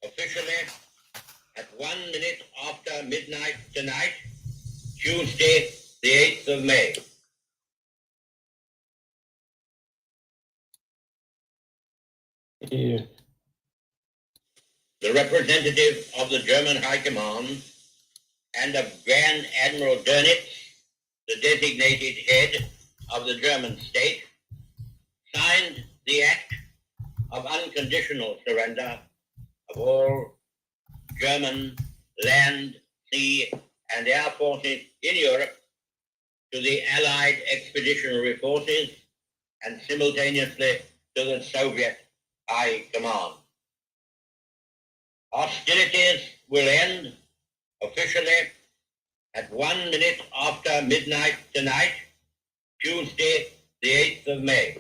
officially at one minute after midnight tonight, Tuesday, the eighth of May. И the representative of the German High Command and of Grand Admiral Dönitz, the designated head of the German state, signed the act of unconditional surrender of all German land, sea, and air forces in Europe to the Allied Expeditionary Forces and simultaneously to the Soviet High Command. Hostilities will end officially at one minute after midnight tonight, Tuesday, the eighth of May.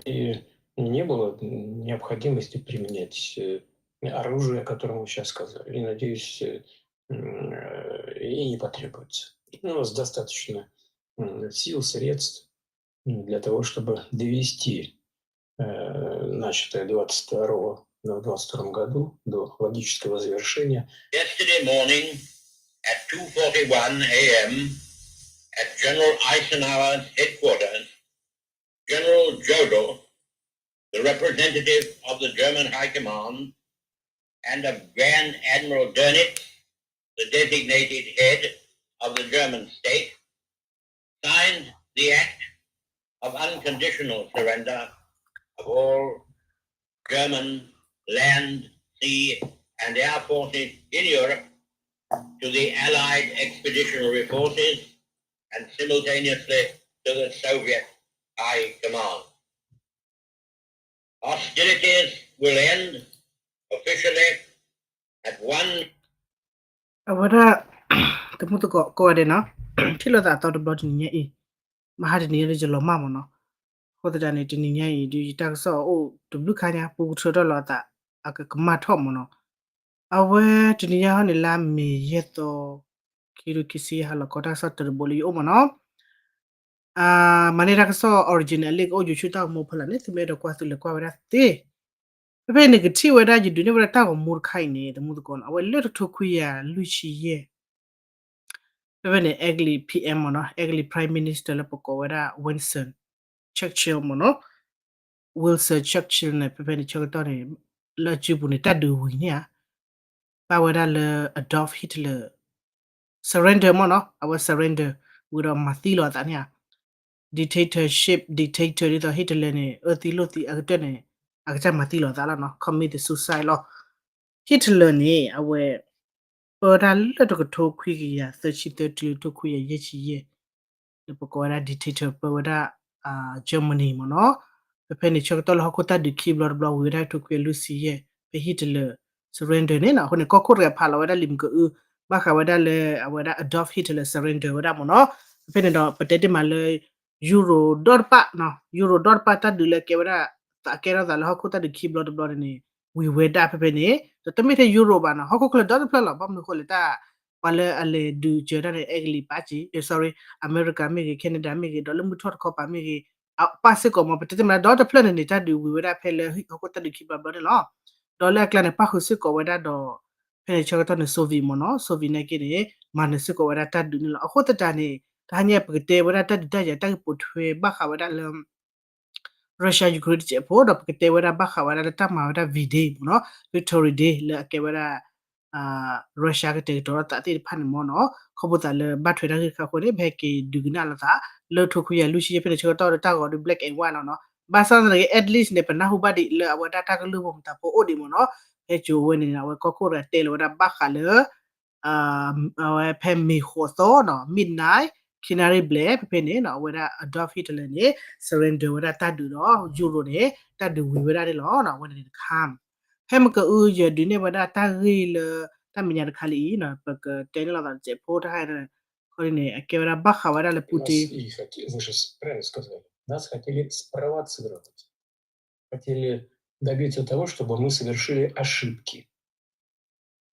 也не было необходимости применять э, оружие, о котором вы сейчас сказали. И, надеюсь, э, м, э, и не потребуется. У нас достаточно м, сил, средств м, для того, чтобы довести э, начатое двадцать второго, в двадцать втором году до логического завершения. Yesterday morning at two forty-one a m at General Eisenhower's headquarters, General Jodl, the representative of the German High Command, and of Grand Admiral Dönitz, the designated head of the German state, signed the act of unconditional surrender of all German land, sea, and air forces in Europe to the Allied Expeditionary Forces and simultaneously to the Soviet High Command. Hostilities will end officially at one အဝဲဒၣ် တမူသကိးကိးဂၤဒဲးနီၤ ထံၣ်လိာ်သးအသီတဘျီတနံၤညါအံၤ မဟါတနံၤညါဒ်ယလီၤမၢ်မ့ၢ်နီၤ အဃိသတးန့ၣ် တနံၤညါအံၤဒ်ယတၢ်ကစီၣ်အိၣ်တဘျုးခါညါ ပူကထၢထီၣ်လီၤအသး အကကမၣ်ထီၣ်မ့ၢ်နီၤ အဝဲတနံၤညါဟီန့ၣ် လါမ့ၤယဲၢ်သီ ခံကထိခံဆံယဲၢ် ဟါလီၤခီ တၢ်ကစီၣ်တၢတဘိလၢယအိၣ်မ့ၢ်နီၤ မၤန့ၢ်တၢ်ကစီၣ် original အလံာ်ကအိၣ် YouTube တၢ်ဂီၤမူဖီလာ်န့ၣ် သုမ့ၢ်အဲၣ်ဒိးကွၢ်သုလဲၤကွၢ်ဝဲဒၣ်သ့ ဖဲဖဲန့ၣ်ကထံၣ်ဝဲဒၣ် ယဒုးန့ၢ်ဝဲဒၣ်တၢ်ဂီၤမူတခါအံၤန့ၣ် တမူသကိးနီၤ အဝဲလၢတကထိခွံကယၤလွံၢ်ဆံယဲၢ် ဖဲဖဲန့ၣ် Anglo P M မ့ၢ်နီၤ Anglo Prime Minister လၢပကိးဝဲဒၣ် Winston Churchill မ့ၢ်နီၤ Winston Churchill န့ၣ် ဖဲဖဲန့ၣ်ဆၢကတီၢ်န့ၣ် လၢအစုပူၤန့ၣ် တၢ်ဒုးဝံၤန့ၣ်ဧါ ဘၣ်ဝဲဒၣ်လၢ Adolf Hitler surrender မ့ၢ်နီၤ အဝဲ surrender ဝံၤဒီးမၤသံလီၤအသးန့ၣ်ဧါ dictatorship dictator ဒ်သိး Hitler န့ၣ် အၢသံလိာ်သံအကတၢၢ်န့ၣ် အကစၢ်မၤသံလီၤအသးလီၤနီၤ commit suicide လီၤ Hitler န့ၣ် အဝဲ ပၢဝဲဒၣ်လၢတကထိခွံကယၤသၢဆံသၢတုၤလၢတကထိခွံကယၤယဲၢ်ဆံယဲၢ် လၢပကိးဝဲဒၣ် dictator ပၢဝဲဒၣ် Germany မ့ၢ်နီၤ ဖဲဖဲန့ၣ်ဆၢကတီၢ်လၢဟီၣ်ခိၣ်တၢ်ဒုးခံဘျီတဘျီဝံၤဝဲဒၣ်တကထိခွံကယၤလွံၢ်ဆံယဲၢ် ဖဲ Hitler surrender န့ၣ်နီၤ အဃိန့ၣ် ကီၢ်ခိၣ်တဂၤဖးလီၤဝဲဒၣ်လံာ်မ့ၢ်ကအု ဘၣ်ဃးဝဲဒၣ်လၢအဝဲဒၣ် Adolf Hitler surrender ဝဲဒၣ်မ့ၢ်နီၤ ဖဲဖဲန့ၣ်ဒီး ပတဲတ့ၢ်မးလၢ Euro ဒီတပၣ်နီၤ Euro ဒီတပၣ်တၢ်ဒုးလၢအကဲဝဲဒၣ် သးကဲထီၣ်သးလၢဟီၣ်ခိၣ်တၢ်ဒုးခံဘျီတဘျီန့ၣ် ဝံၤဝဲဒၣ်ဖဲဖဲန့ၣ် ဒီးတမ့ၢ်ထဲ Euro ဘၣ်နီၤ ဟီၣ်ခိၣ်ချၢဒီတဖျၢၣ်လီၤ ဘၣ်မနုၤအဃိလဲၣ်တၢ် ပှၤလၢအလဲၤဒုးစၢၤတၢ်န့ၣ် အဲကလံးပာ်က့ၤ sorry အမဲရကၤမ့ၢ်ဂ့ၤ Canada မ့ၢ်ဂ့ၤ ဒီးလၢမုၢ်ထီၣ်တခီပၤမ့ၢ်ဂ့ၤ ပာ်စ့ၢ်ကီးမ့ၢ် ပတဲတ့ၢ်မးဒီတဖျၢၣ်န့ၣ်န့ၣ် တၢ်ဒုးဝံၤဝဲဒၣ်ဖဲလၢဟီၣ်ခိၣ်တၢ်ဒုးခံဘျီတဘျီန့ၣ်လီၤ ဒီးလၢအကျါန့ၣ် ပၣ်ဃုာ်စ့ၢ်ကီးဝဲဒၣ်ဒီး ဖဲန့ၣ်ဆၢကတီၢ်န့ၣ် Soviet မ့ၢ်နီၤ Soviet နာ်က့န့ၣ် မၤနၢၤစ့ၢ်ကီးဝဲဒၣ်တၢ်ဒုးန့ၣ်လီၤ အဃိသတးန့ၣ် တဟါညါပကတဲဝဲဒၣ်တၢ်ဒုးတၢ်ယၤတၢ်ဂ့ၢ်ပိာ်ထွဲဘၣ်ဃးဝဲဒၣ်လၢ Russia Ukraine တစဲးဖိ ဒီးပကတဲဝဲဒၣ်ဘၣ်ဃးဝဲဒၣ်လၢတၢ်မၤဝဲဒၣ် V-Day မ့ၢ်နီၤ Victory Day လၢအကဲဝဲဒၣ် Russia ကတဲာ်ကတီၤထီၣ်သးသ့ၣ်တဖၣ်န့ၣ်မ့ၢ်နီၤ ခီဖျိသးလၢဘၣ်ထွဲတၢ်ဂ့ၢ်တခါအဃိန့ၣ် ပဟဲက့ၤဒုးကနၣ်လိာ်သး လၢတကထိခွံကယၤလွံၢ်ဆံယဲၢ်ဖဲန့ၣ်ဆၢကတီၢ်ဒီးတၢ်ဂီၤဒီး black and white လီၤနီၤ ဘၣ်ဆၣ်သနာ်က့ at least န့ၣ် ပနၢ်ဟူဘၣ်ဒံးလၢအဝဲဒၣ်တၢ်ကလုၢ်ဖိမတၤဖိအိၣ်ဒံးမ့ၢ်နီၤ ဖဲကၠိဝဲန့ၣ် အဝဲကီၢ်ခိၣ်တဂၤတဲလီၤဝဲဒၣ်ဘၣ်ဃးလၢ အဝဲဖဲမ့ၤဃိးသီနီၤ midnight ခံနၣ်ရံၣ်ဘျဲၣ် ဖဲဖဲန့ၣ်နီၤ အဝဲဒၣ် Adolf Hitler န့ၣ် surrender ဝဲဒၣ်တၢ်ဒုးဒီး Euro န့ၣ် တၢ်ဒုးဝံၤဝဲဒၣ်န့ၣ်လီၤ. အဝဲန့ၣ်တခါ ဖဲမ့ၢ်ကအု ယဒုးနဲၣ်ဝဲဒၣ်တၢ်ဂ့ၢ်လၢ တၢ်မဲာ်ညါတခါလၢအံၤနီၤ ပကတဲန့ၣ်လီၤသးတစဲးဖိတခါ ခီန့ၣ် အကဲဝဲဒၣ်ဘၣ်ဃးဝဲဒၣ်လၢ Putin Нас и хоте-, вы же с-, правильно сказали, нас хотели спровоцировать. Хотели добиться того, чтобы мы совершили ошибки.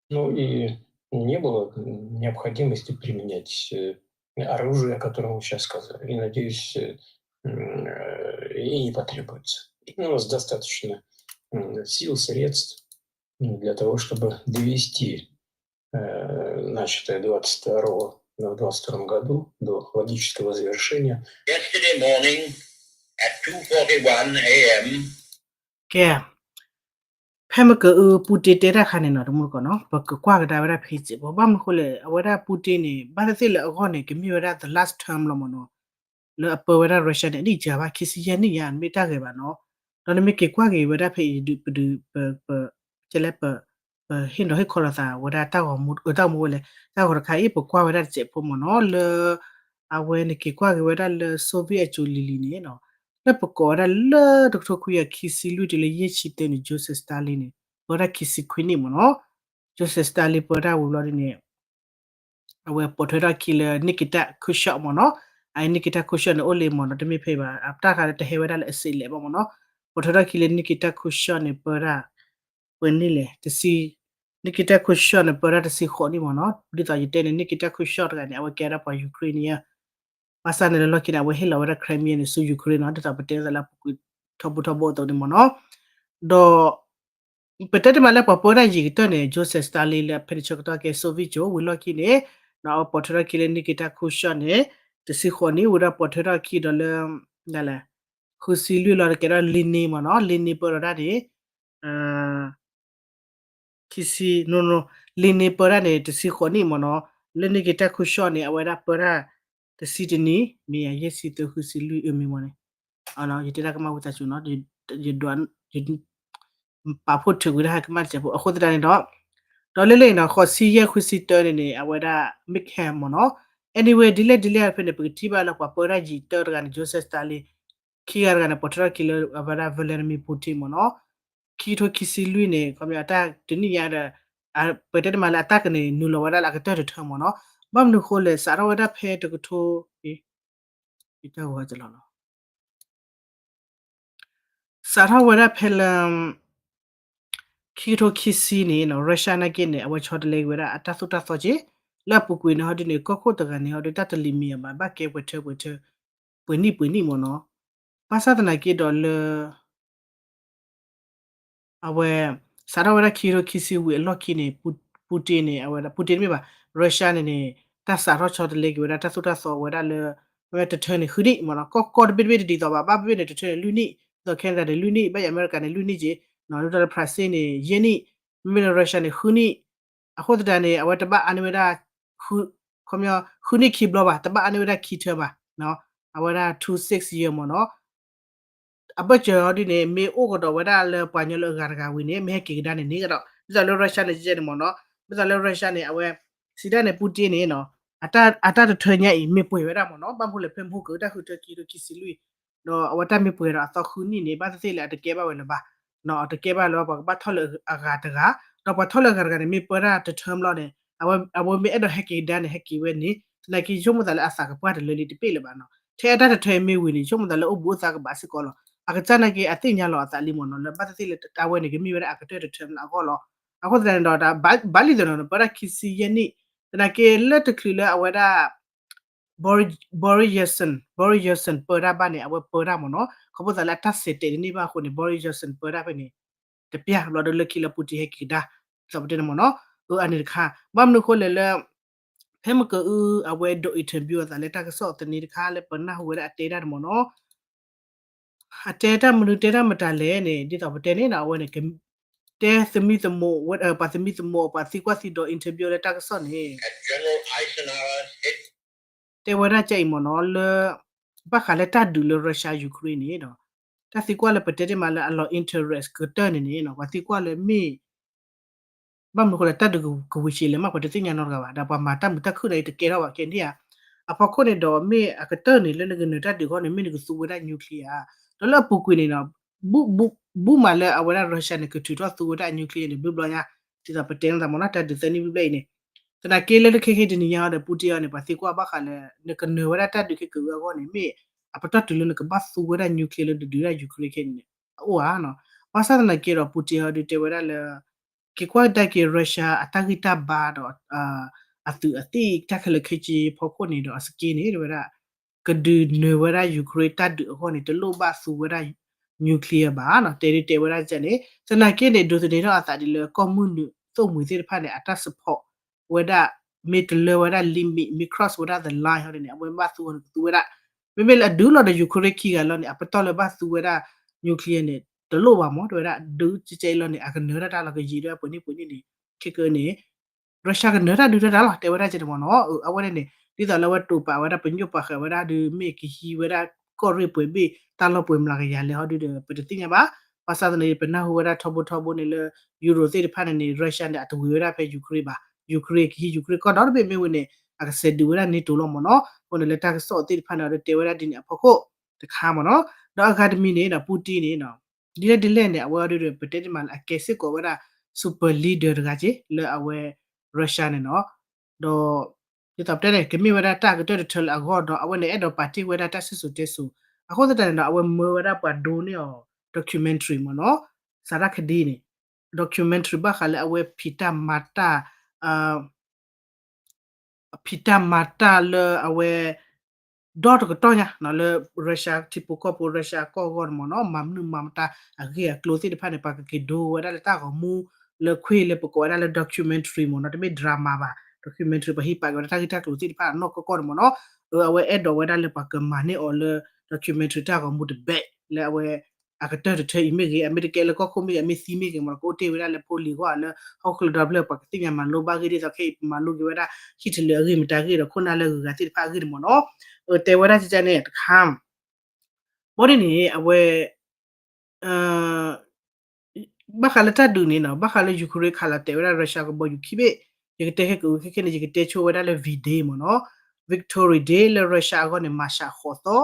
Ну и не было необходимости применять э, оружие, о котором вы сейчас сказали. И, надеюсь, э, м, э, и не потребуется. И у нас достаточно м, сил, средств м, для того, чтобы довести э, начатое двадцать второго, в двадцать втором году до логического завершения. Yesterday morning at two forty-one a m. ကဲ ဖဲမ့ၢ်ကအု Putin တဲတၢ်ခါန့ၣ်နီၤ တမူတကိးနီၤ ပကကွၢ်ကဒါဝဲဒၣ်ဖဲစ့ၢ်ကီး ဘၣ်မနုၤဃိလဲၣ် အဝဲဒၣ် Putin န့ၣ် ဘၣ်သ့ၣ်သ့ၣ်လၢအဂီၢ်န့ၣ် ကမ့ၢ်ဝဲဒၣ် the last term လီၤမ့ၢ်နီၤ လၢအပၢဝဲဒၣ် Russia န့ၣ် အနံၣ်ကၢဘၣ် ခံဆံယဲၢ်နံၣ်ညါ မ့ၢ်တၢ်ဂ့ၤဘၣ်နီၤ ဒီးနမ့ၢ်က့ၤကွၢ်က့ၤဝဲဒၣ်ဖဲအံၤဒုး ပဒုး ပ ပ ကဲလဲၣ် ပ ပဟ့ၣ်နီၤဟ့ၣ်ခီလိာ်သးဝဲဒၣ်တၢ်ဂီၤမူ အတၢ်ဂီၤမူဝဲလဲၣ် တၢ်ဂီၤတခါအံၤ ပကွၢ်ဝဲဒၣ်တစဲးဖိမ့ၢ်နီၤ လၢ အဝဲန့ၣ်က့ၤကွၢ်က့ၤဝဲဒၣ်လၢ Soviet အစိၤလံၤလံၤန့ၣ်နီၤ လၢပကိးဝဲဒၣ်လၢတကထိခွံကယၤခံဆံလွံၢ်တုၤလၢယဲၢ်ဆံသၢန့ၣ် Joseph Stalin န့ၣ် ပဝဲဒၣ်ခံဆံခွံနံၣ်မ့ၢ်နီၤ Joseph Stalin ပဝဲဒၣ်ဝံၤဘျီဒ်န့ၣ် အဝဲပိာ်ထွဲထီၣ်ခံလၢ Nikita Khrushchev မ့ၢ်နီၤ အ Nikita Khrushchev န့ၣ် အိၣ်လံမ့ၢ်နီၤ တမ့ၢ်ဖဲဘၣ် အတၢ်တခါလၢတဟဲဝဲဒၣ်လၢအစ့းလဲၣ်ဘၣ်မ့ၢ်နီၤ ပိာ်ထွဲထီၣ်ခံလၢ Nikita Khrushchev န့ၣ် ပၢဒၣ် ပှဲၤနံၣ်လဲၣ် တဆံ Nikita Khrushchev န့ၣ် ပၢဒၣ်တဆံဃိးနံၣ်မ့ၢ်နီၤ ဒ်သိးယတဲန့ၣ် Nikita Khrushchev တဂၤန့ၣ် အဝဲကဲဒၣ်ပှၤ Ukraine န့ၣ် ဘၣ်ဆၣ်န့ၣ်လၢလီၢ်ခံန့ၣ် အဝဲဟ့ၣ်လီၤဝဲဒၣ် Crimea န့ၣ် ဆူ Ukraine နီၤ ဒ်သိးပတဲသးလၢအပူၤကွံာ်ထီဘိထီဘိအသိးန့ၣ်မ့ၢ်နီၤ ဒီး ပတဲတမံၤလၢပှၤပၢတၢ်ယံၤကတၢၢ်န့ၣ် Joseph Stalin လၢဖဲန့ၣ်ဆၢကတီၢ်ကဲ Soviet ကၠိ ဝံၤလီၢ်ခံန့ၣ် ဒီးအဝဲပိာ်ထွဲထီၣ်ခံလၢ Nikita Khrushchev န့ၣ် တဆံဃိးနံၣ် ဝံၤဒီးပိာ်ထွဲထီၣ်ခံဒီးလၢ ဒ်လဲၣ် ဃုဆံလွံၢ်လီၤ တကဲထီၣ် Lenin မ့ၢ်နီၤ Lenin ပၢလီၤတၢ်န့ၣ် ခံဆံ no no Lenin ပၢတၢ်န့ၣ် တဆံဃိးနံၣ်မ့ၢ်နီၤ လၢ Nikita Khrushchev န့ၣ် အဝဲဒၣ်ပၢတၢ် တဆံတနံၣ် မ့ၢ်ယဲၢ်ဆံသၢ ဃုဆံလွံၢ် အမ့ၢ်မ့ၢ်န့ၣ် ယတဲတၢ်ကမၣ်ဝံသးစူၤနီၤ ယ ပာ်ဖှိၣ်ထုးကွံာ်တၢ်ဟဲကမၣ်တစဲးဖိ အဃိသတးန့ၣ်ဒီး ဒီးလၢလၢအံၤနီၤ ဃိးဆံယဲၢ် ဃုဆံတၢန့ၣ်န့ၣ် အဝဲဒၣ် Mikhail မ့ၢ်နီၤ anyway ဒ်လဲၣ်ဒ်လဲၣ်ဖဲန့ၣ် ပကထံၣ်ဘၣ်လၢပှၤပၢတၢ်ယံၤတၢတဂၤန့ၣ် Joseph Stalin ခံဂၤတဂၤန့ၣ် ပိာ်ထွဲထီၣ်ခံလၢအဝဲဒၣ် Vladimir Putin မ့ၢ်နီၤ ခံကထိခံဆံလွံၢ်န့ၣ် ခီပညီအတၢ်တနံၣ်ညါဒီး ပတဲတမံၤလၢအတၢ်ကန့ၣ် နုာ်လီၤဝဲဒၣ်လၢအကတၢၢ်တထၢမ့ၢ်နီၤ ဘၣ်မနုၤဃိလဲၣ် စးထီၣ်ဝဲဒၣ်ဖဲတကထိ တၢ်ဂီၤလီၤ စးထီၣ်ဝဲဒၣ်ဖဲလၢ ခံကထိခံဆံန့ၣ် Russia နာ်က့န့ၣ် အဝဲဆီတလဲက့ၤဝဲဒၣ်အတၢ်သိၣ်တၢ်သီက့ လၢအပူၤကွံာ်န့ၣ် ဟီဒ်န့ၣ် ကီၢ်ခိၣ်တဂၤန့ၣ် ဟီဒ်တၢ်တလံၤမံၤအဘၣ် ဘၣ်ကဲပှဲၤထၢပှဲၤထၢ ပှဲၤနံၣ်ပှဲၤနံၣ်မ့ၢ်နီၤ ဘၣ်ဆၣ်သနာ်က့ဒီးလၢ အဝဲ စးထီၣ်ဝဲဒၣ်ခံကထိခံဆံဝံၤအလီၢ်ခံန့ၣ် Putin န့ၣ် အဝဲ Putin တမ့ၢ်ဘၣ် Russia န့ၣ်န့ၣ် တၢ်စးထီၣ်ဆီတလဲက့ၤဝဲဒၣ်တၢ်သိၣ်တၢ်သီဝဲဒၣ်လၢ တထၢန့ၣ် ဃုနံၣ်မ့ၢ်နီၤ ကီၢ်ကီၢ်တဘ့ၣ်တဘ့ၣ်တဒ်သိးဘၣ် ဘၣ်ဘ့ၣ်န့ၣ် တထၢန့ၣ် လွံၢ်နံၣ် ဒ်သိး Canada န့ၣ် လွံၢ်နံၣ် ဘၣ်ယၤအမဲရကၤန့ၣ် လွံၢ်နံၣ်က့ ဒ်သိးလၢ France န့ၣ် ယဲၢ်နံၣ် မ့မ့ၢ်လၢ Russia န့ၣ် ဃုနံၣ် အဃိသတးန့ၣ် အဝဲတဘၣ်အါန့ၢ်ဝဲဒၣ် ခီပညီ ဃုနံၣ်ခံဘျီဘၣ် တဘၣ်အါန့ၢ်ဝဲဒၣ်ခံထၢဘၣ် အဝဲဒၣ် two six year မ့ၢ်နီၤ အဘၢၣ်စၢၤဟီဒ်န့ၣ် မ့ၢ်အိၣ်ကဒီးဝဲဒၣ်လၢပှၤကညီလၢအဂၤတဂၤဝံၤန့ၣ် မ့ၢ်ဟဲက့ၤကဒါန့ၣ်န့ၣ်ကဒီး ဒ်သိးလၢ Russia န့ၣ် ကဲန့ၣ်မ့ၢ်နီၤ ဒ်သိးလၢ Russia န့ၣ် အဝဲ စံးဒၣ်န့ၣ် Putin န့ၣ်နီၤ အတၢ်တထၢညါအံၤ မ့ၢ်ပှဲၤဝဲဒၣ်မ့ၢ်နီၤ ဘၣ်မနုၤလဲၣ် ဖဲမဟိကတၢၢ်ဃုထၢခံကထိခံဆံလွံၢ် ဒီးအဝဲတၢ်မ့ၢ်ပှဲၤဒီးအသီဃုနံၣ်န့ၣ် ဘၣ်သ့ၣ်သ့ၣ်လၢအတကဲဘၣ်ဝဲလၢၤဘၣ် အတကဲဘၣ်လၢၤဘၣ် ပှၤကဘၣ်ထီၣ်လၢအဂၤတဂၤ ဒီးပှၤထီၣ်လၢအဂၤတဂၤန့ၣ် မ့ၢ်ပၢတၢ်တထၢလီၤန့ၣ် အဝဲမ့ၢ်အဲၣ်ဒိးဟဲက့ၤကဒါန့ၣ် ဟဲက့ၤဝဲန့ၣ် သနာ်က့ ယဆိကမိၣ်သးလၢအသးကပှၢ်တလၢလံတဘ့ၣ်လၢၤဘၣ်နီၤ ထဲအတၢ်တထၢအံၤမ့ၢ်ဝံၤန့ၣ် ယဆိကမိၣ်သးလၢအိၣ်ဘူးအိၣ်သါကဘၣ်စ့ၢ်ကီးလီၤ အကစၢ်နာ်က့အသ့ၣ်ညါလီၤအသးလံမ့ၢ်နီၤ လၢဘၣ်သ့ၣ်သ့ၣ်လၢအဝဲန့ၣ် ကမ့ၢ်ဝဲဒၣ်အကတၢၢ်တထၢလၢအဂီၢ်လီၤ အဃိသတးန့ၣ်ဒီး ဘၣ်လံသးနီၤ ပၢတၢ်ခံဆံယဲၢ်နံၣ် သနာ်က့လၢတချုးလၢအဝဲဒၣ် Boris Johnson Boris Johnson ပၢတၢ်ဘၣ်န့ၣ် အဝဲပၢတၢ်မ့ၢ်နီၤ ခီဖျိသးလၢအတၢ်ဆဲးတဲာ်တန့ၢ်ဘၣ်အဃိန့ၣ် Boris Johnson ပၢတၢ်ဖဲန့ၣ် တပျၢ်ဘျီဒီးလၢခံလၢ Putin ဟဲက့ၤကဒါ ဒ်သိးပတဲန့ၣ်မ့ၢ်နီၤ အၢ အန့ၣ်တခါ ဘၣ်မနုၤအဃိလဲၣ်လၢ ဖဲမကၢအု အဝဲဒိး interview အသးလၢတၢ်ကစီၣ်သန့တခါလၢပနၢ်ဟူဝဲဒၣ်အတဲတၢ်န့ၣ်မ့ၢ်နီၤ အတဲတၢ်မနုၤတဲတၢ်မတၤလဲၣ်န့ၣ် ဒ်သိးပတဲန့ၣ်နီၤ အဝဲန့ၣ် တဲသမံသမိး ပှၤသမံသမိး ပှၤသံကွၢ်သံဒိး interview လၢတၢ်ကစီၣ်န့ၣ် တဲဝဲဒၣ်ကအံၤမ့ၢ်နီၤ လၢ ဘၣ်ဃးလၢတၢ်ဒုးလၢ Russia Ukraine န့ၣ်ဒီး တၢ်သံကွၢ်လၢပတဲတ့ၢ်မးလၢအလီၤ interest ကတၢၢ်န့ၣ်န့ၣ်နီၤ ပှၤသံကွၢ်လၢမ့ၢ် ဘၣ်မနုၤဃိလၢတၢ်ဒုးကဝံၤဆံးလဲၣ်မး ပှၤတသ့ၣ်ညါနီတဂၤဘၣ် ဒီးပှၤမၤတၢ်မုာ်တၢ်ခုၣ်န့ၣ် တကဲထီၣ်ဘၣ်ခဲန့ၣ်ဧါ အဖီခိၣ်န့ၣ်ဒီးမ့ၢ်အကတၢၢ်န့ၣ် လၢနကနၢၤတၢ်ဒုးအဂီၢ်န့ၣ် မ့ၢ်နကသူဝဲဒၣ် nuclear ဧါ ဒီးလၢအပူၤကွံာ်န့ၣ်နီၤ ဘူးမးလၢအဝဲဒၣ် Russia န့ၣ် ကထုးထီၣ်သူဝဲဒၣ် nuclear န့ၣ် ဘျုးဘျီညါ ဒ်သိးပတဲန့ၣ်သးမ့ၢ်နီၤ တၢ်ဒုးသၢနံၣ်ဘျုးဘျီအံၤန့ၣ် သနာ်က့လၢခဲခဲတနံၤညါဒီး Putin အီၤန့ၣ် ပှၤသံကွၢ်ဘၣ်ဃးလၢ နကနၢၤဝဲဒၣ်တၢ်ဒုးခဲကအုအဂီၢ်န့ၣ် မ့ၢ်အပတီၢ်တုၤလၢနကဘၣ်သူဝဲဒၣ် nuclear လၢနဒုးဒၣ် Ukraine ခဲန့ၣ်န့ၣ် အအိၣ်ဧါနီၤ ဘၣ်ဆၣ်သနာ်က့ဒီး Putin အီၤဒုးတဲဝဲဒၣ်လၢ က့ၤကွၢ်ကဒါက့ၤ Russia အတၢ်ဂံၢ်တၢ်ဘါဒီး အသုးအသံၣ်တၢ်ခဲလၢာ်ခဲဆ့ဖီခိၣ်န့ၣ်ဒီး အစက့န့ၣ် တဲဝဲဒၣ် ကဒုးနၢၤဝဲဒၣ် Ukraine တၢ်ဒုးအဂီၢ်န့ၣ် တလိၣ်ဘၣ်သူဝဲဒၣ် nuclear ဘၣ်နီၤ တဲဒ်တဲဝဲဒၣ်န့ၣ် သနာ်က့န့ၣ် ဒိးသန့ၤထီၣ်အသးဒ်လၢကီၢ်မုၢ်နုာ်သိၣ်မှံၤသ့ၣ်တဖၣ်န့ၣ် အတၢ် support ဝဲဒၣ် မ့ၢ်တလၢဝဲဒၣ် limit မ့ၢ် cross ဝဲဒၣ် the line ဟီဒ်န့ၣ် အဝဲဘၣ်သူအီၤန့ၣ် ကသူဝဲဒၣ် မ့မ့ၢ်လၢအဒုးလီၤဒီး Ukraine ခံဂၤလီၤန့ၣ် အပတီၢ်လၢဘၣ်သူဝဲဒၣ် nuclear န့ၣ် တလိၣ်ဘၣ်မး တဲဝဲဒၣ် ဒုးကဲကဲအံၤလီၤန့ၣ် အကနၢၤတၢ်တၢ်လီၤ ကယံာ်ဒၣ်ပှဲၤနံၣ်ပှဲၤနံၣ်န့ၣ် ခဲကနံၣ်န့ၣ် Russia ကနၢၤတၢ်ဒုးတၢ်တၢ်လီၤ တဲဝဲဒၣ်ကဲန့ၣ်မ့ၢ်နီၤ အဝဲန့ၣ်န့ၣ် ဒ်သိးလၢအဝဲတိာ်ပာ်ဝဲဒၣ် ပညိၣ်ပာ်ဃာ်ဝဲဒၣ်ဒီး မ့ၢ်ကဟံးဝဲဒၣ်ကီၢ်ရ့ၣ်ပှဲၤဘ့ၣ် တၢ်လီၢ်ပှဲၤမျးကယၤလဲၣ်ဟီဒ်ဒီး ပတသ့ၣ်ညါဘၣ် ဘၣ်ဆၣ်သနာ်က့ ပနၢ်ဟူဝဲဒၣ်ထီဘိထီဘိန့ၣ်လၢ Europe သ့ၣ်တဖၣ်န့ၣ်န့ၣ် Russia န့ၣ် အတဝံၤဝဲဒၣ်ဖဲ Ukraine ဘၣ် Ukraine ကဟံး Ukraine ကီၢ်ဒီတဘ့ၣ်မ့ၢ်ဝဲန့ၣ် အကစဲးဒုးဝဲဒၣ် NATO လီၤမ့ၢ်နီၤ အဃိန့ၣ်လၢတၢ်ကစီၣ်သ့ၣ်တဖၣ်န့ၣ် အီၤဒီးတဲဝဲဒၣ်ဒ်န့ၣ်အဖီခိၣ်တခါမ့ၢ်နီၤ ဒီးအဂၤတမံၤန့ၣ်ဒီး Putin န့ၣ် ဒ်လဲၣ်ဒ်လဲၣ်န့ၣ် အဝဲအီၤဒီး ပတဲတ့ၢ်မးလၢအကဲစ့ၢ်ကီးဝဲဒၣ် super leader တဂၤက့ လၢအဝဲ Russia န့ၣ်နီၤ ဒီး ဒ်သိးပတဲန့ၣ် ကမ့ၢ်ဝဲဒၣ်တၢ်ကတၢၢ်တထၢလၢအဂီၢ်ဒီး အဝဲန့ၣ်အဲၣ်ဒိးပာ်တ့ၢ်ဝဲဒၣ်တၢ်စံၣ်စိၤတဲစိၤ အဃိသတးန့ၣ်ဒီး အဝဲမၢဝဲဒၣ်ပှၤဒိန့ၢ်အီၤ documentary မ့ၢ်နီၤ စၤရၣ်ခဒံန့ၣ် documentary ဘၣ်ဃးလၢအဝဲဖံးတၢ်မၤတၢ် ဖံးတၢ်မၤတၢ်လၢအဝဲ ဒီတကတီၢ်ညါ လၢ Russia ထံဖိကီၢ်ဖိ Russia ကီၢ်အဂီၢ်န့ၣ်မ့ၢ်နီၤ မၤမနုၤမၤမတၤအဂ့ၢ်အကျိၤသ့ၣ်တဖၣ်န့ၣ် ပှၤကက့ၤဒိဝဲဒၣ်လၢတၢ်ဂီၤမူ လၢခွ့လၢပကိးဝဲဒၣ်လၢ documentary မ့ၢ်နီၤ တမ့ၢ် drama ဘၣ် documentary ပှၤဟံးပာ်က့ၤဝဲဒၣ်တၢ်ဂ့ၢ်တၢ်ကျိၤသ့ၣ်တဖၣ်နီၢ်ကီၢ်ကီၢ်န့ၣ်မ့ၢ်နီၤ အဝဲအဲၣ်ဒိးဝဲဒၣ်လၢပှၤကမၤန့ၢ်အီၤလၢ documentary တၢ်ဂီၤမူတဘ့ၣ် လၢအဝဲ အကတၢၢ်တထၢအံၤမ့ၢ်ဂ့ၤ အမ့ၢ်တကဲလၢကီၢ်ခိၣ်မ့ၢ်ဂ့ၤ အမ့ၢ်သံမ့ၢ်ဂ့ၤမ့ၢ်နီၤ ကအိၣ်တ့ၢ်ဝဲဒၣ်လၢဖိလံၤဂီၢ်လၢ ဟီၣ်ခိၣ်ချၢဒီဖျၢၣ် ပှၤကသ့ၣ်ညါမၤလိဘၣ်ဂ့ၢ်ဒ်သိးခဲအံၤ ပမၤလိက့ၤဝဲဒၣ် Hitler အဂ့ၢ်မတၤဂ့ၢ်ဒီးခိၣ်နၢ်လၢအဂုၤအဂၤသ့ၣ်တဖၣ်အဂ့ၢ်န့ၣ်မ့ၢ်နီၤ တဲဝဲဒၣ်ကကန့ၣ်တခါ ဘီဒ်န့ၣ် အဝဲ ဘၣ်ဃးလၢတၢ်ဒုးန့ၣ်နီၤ ဘၣ်ဃးလၢ Ukraine ခးလီၤတဲာ်ဝဲဒၣ် Russia ကဘီယူၤခံဘ့ၣ် ယကတဲခဲကဝံၤခဲခဲန့ၣ် ယကတဲဆိဝဲဒၣ်လၢ V-Day မ့ၢ်နီၤ Victory Day လၢ Russia အဂီၢ်န့ၣ် March ဃိးသီ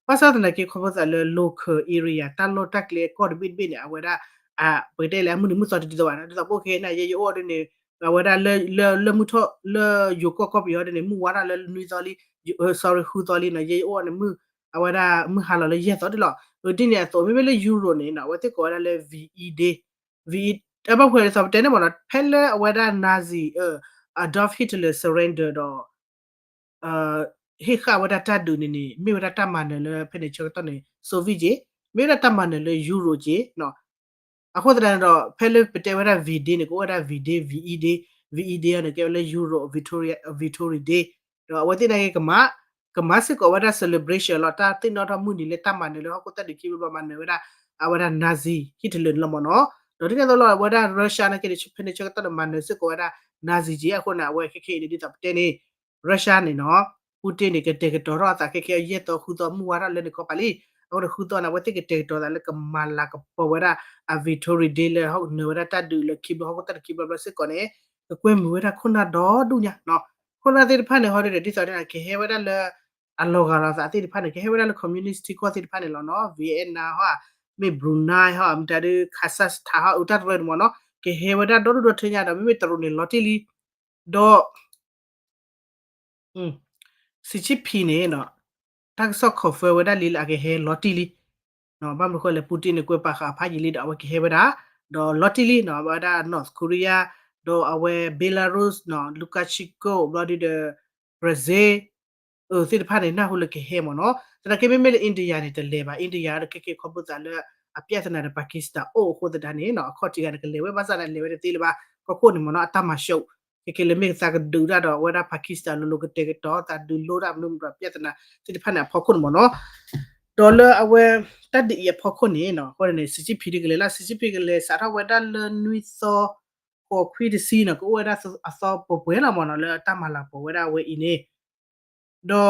ဘၣ်ဆၣ်သနာ်က့ ခီဖျိသးလၢ local area တၢ်လီၢ်တၢ်ကျဲကီၢ်တဘ့ၣ်တဘ့ၣ်န့ၣ် အဝဲဒၣ် ပကတဲလၢအမုၢ်နံၤမုၢ်သီတဒ်သိးဘၣ်နီၤ ဒ်သိးပအိၣ်ခဲအံၤန့ၣ် ယဲယအိၣ်ဒ်န့ၣ် အဝဲဒၣ်လၢ လၢမုၢ်ထီၣ် လၢယိၤကီၢ်ကီၢ်ပယီၤဒ်န့ၣ် မုၢ်ဝါထီၣ်လၢနွံသီလံ sorry ဃုသီလံနီၤ ယဲယအိၣ်န့ၣ် မုၢ် အဝဲဒၣ်မုၢ်ဟါလီၤလၢယဲၢ်သီဒ်လီၤ ဒ်န့ၣ်အသိး မ့မ့ၢ်လၢ Europe န့ၣ်နီၤ အဝဲသ့ၣ်ကိးဝဲဒၣ်လၢ V-Day အဘၣ်ဖဲဒ်သိး ပတဲန့ၣ်မ့ၢ်နီၤ ဖဲလၢအဝဲဒၣ် Nazi Adolf Hitler surrender ဒီး ဟ့ၣ်ဃာ်ဝဲဒၣ်တၢ်ဒုးန့ၣ်န့ၣ် မ့ၢ်ဝဲဒၣ်တၢ်မၤနၢၤလၢဖဲန့ၣ်ဆၢကတီၢ်န့ၣ် Soviet က့ မ့ၢ်ဝဲဒၣ်တၢ်မၤနၢၤလၢ Europe က့ အဃိသတးန့ၣ်ဒီး ဖဲလၢပတဲဝဲဒၣ် V-Day န့ၣ် ကအိၣ်ဝဲဒၣ် V-Day V-E-Day V-E-Day န့ၣ် ကဲဝဲလၢ Europe Victory Day ဒီးအဝဲသ့ၣ်နာ်က့ ကမၤစ့ၢ်ကီးဝဲဒၣ် celebration လီၤ တၢ်သ့ၣ်နီၣ်ထီၣ်မုၢ်နံၤလၢတၢ်မၤနၢၤလၢဟီၣ်ခိၣ်တၢ်ဒုးခံဘျီဘျီမၤနၢၤဝဲဒၣ် အဝဲဒၣ် Nazi Hitler န့ၣ်လီၤမ့ၢ်နီၤ ဒီးဒ်န့ၣ်အသိးလီၤ အဝဲဒၣ် Russia နာ်က့ ဖဲန့ၣ်ဆၢကတီၢ်န့ၣ် မၤနၢၤစ့ၢ်ကီးဝဲဒၣ် Nazi က့ အဃိန့ၣ် အဝဲခဲခဲအံၤန့ၣ် ဒ်သိးပတဲန့ၣ် Russia န့ၣ်နီၤ Putin န့ၣ် ကတဲာ်ကတီၤထီၣ်အသးခဲခဲအံၤ ယဲၢ်သီဃုသီ မုၢ်ဝါထီၣ်လၢန့ၣ်ခီပၤလံ အဃိန့ၣ် ဃုသီန့ၣ် အဝဲသ့ၣ်ကတဲာ်ကတီၤသးလၢကမၤလၤကပီၤဝဲဒၣ် အ Victory Day လၢဟီၣ်နၢၤဝဲဒၣ်တၢ်ဒုးလၢခံဘျီ ဟီၣ်ခိၣ်တၢ်ဒုးခံဘျီဘျီစ့ၢ်ကီးန့ၣ် ကကွဲမုာ်ဝဲဒၣ်ခိၣ်နၢ်ဒီဒူၣ်ညါနီၤ ခိၣ်နၢ်သ့ၣ်တဖၣ်န့ၣ် ဟီဒ်န့ၣ် ဒ်သိးန့ၣ် ကဟဲဝဲဒၣ်လၢ အလီၤဂာ်လီၤသးသ့ၣ်တဖၣ်န့ၣ် ကဟဲဝဲဒၣ်လၢ communist ထံကီၢ်သ့ၣ်တဖၣ်န့ၣ်လီၤနီၤ Vietnam ဟီ မ့ၢ် Brunei ဟီ မတၤဒုး Kazakhstan ဟီ အတၢ်တရၢန့ၣ်မ့ၢ်နီၤ ကဟဲဝဲဒၣ်ဒီဒူၣ်ဒီထၢညါဒီး မ့မ့ၢ်တရူးန့ၣ် လီၤတံၢ်လံ ဒီး Xi Jinping န့ၣ် တၢ်ကစီၣ် confirm ဝဲဒၣ်လံလၢအကဟဲလီၤတံၢ်လံ ဘၣ်မနုၤဃိလဲၣ် Putin န့ၣ် ကွဲးပာ်ဃာ်အဖးယံာ်လံဒီး အဝဲကဟဲဝဲဒၣ် ဒီးလီၤတံၢ်လံနီၤ အဝဲဒၣ် North Korea ဒီးအဝဲ Belarus နီၤ Lukashenko ဘျီဒုဒီး Brazil အၢ သ့ၣ်တဖၣ်န့ၣ် နၢ်ဟူလၢကဟဲမ့ၢ်နီၤ သနာ်က့မ့မ့ၢ်လၢ India န့ၣ် တလဲၤဘၣ် India ဒီးခဲက့ၤခီဖျိသးလၢ အပြဿနာဒီး Pakistan အိၣ်အဃိသတးန့ၣ်နီၤ အခီၣ်ထံးဂၤန့ၣ် ကလဲၤဝဲဘၣ်ဆၣ်န့ၣ် လဲၤဝဲတသ့လၢၤဘၣ် ကီၢ်ခိၣ်န့ၣ်မ့ၢ်နီၤ အတၢ်မၤရှုပ် ခဲက့ၤလၢမ့ၢ်ကသးကဒုးတၢ်ဒီး အဝဲဒၣ် Pakistan လိၤလိၤကတဲာ်ကတီၤသးဒုးလိတၢ်မနုၤမတၤပြဿနာသ့ၣ်တဖၣ်န့ၣ် အဖီခိၣ်န့ၣ်မ့ၢ်နီၤ ဒီးလၢအဝဲ တၢ်ဒ်အံၤအဖီခိၣ်န့ၣ်နီၤ အဃိန့ၣ် Xi Jinping ဒုးကလဲၤလၢ Xi Jinping ကလဲၤစးထီၣ်ဝဲဒၣ်လၢနွံသီ ဃိးခွံတဆံနီၤ ကအိၣ်ဝဲဒၣ်အသီပှဲၤပှဲၤလီၤမ့ၢ်နီၤ လၢအတၢ်မၤလၤကပီၤဝဲဒၣ်အဝဲအံၤန့ၣ် ဒီး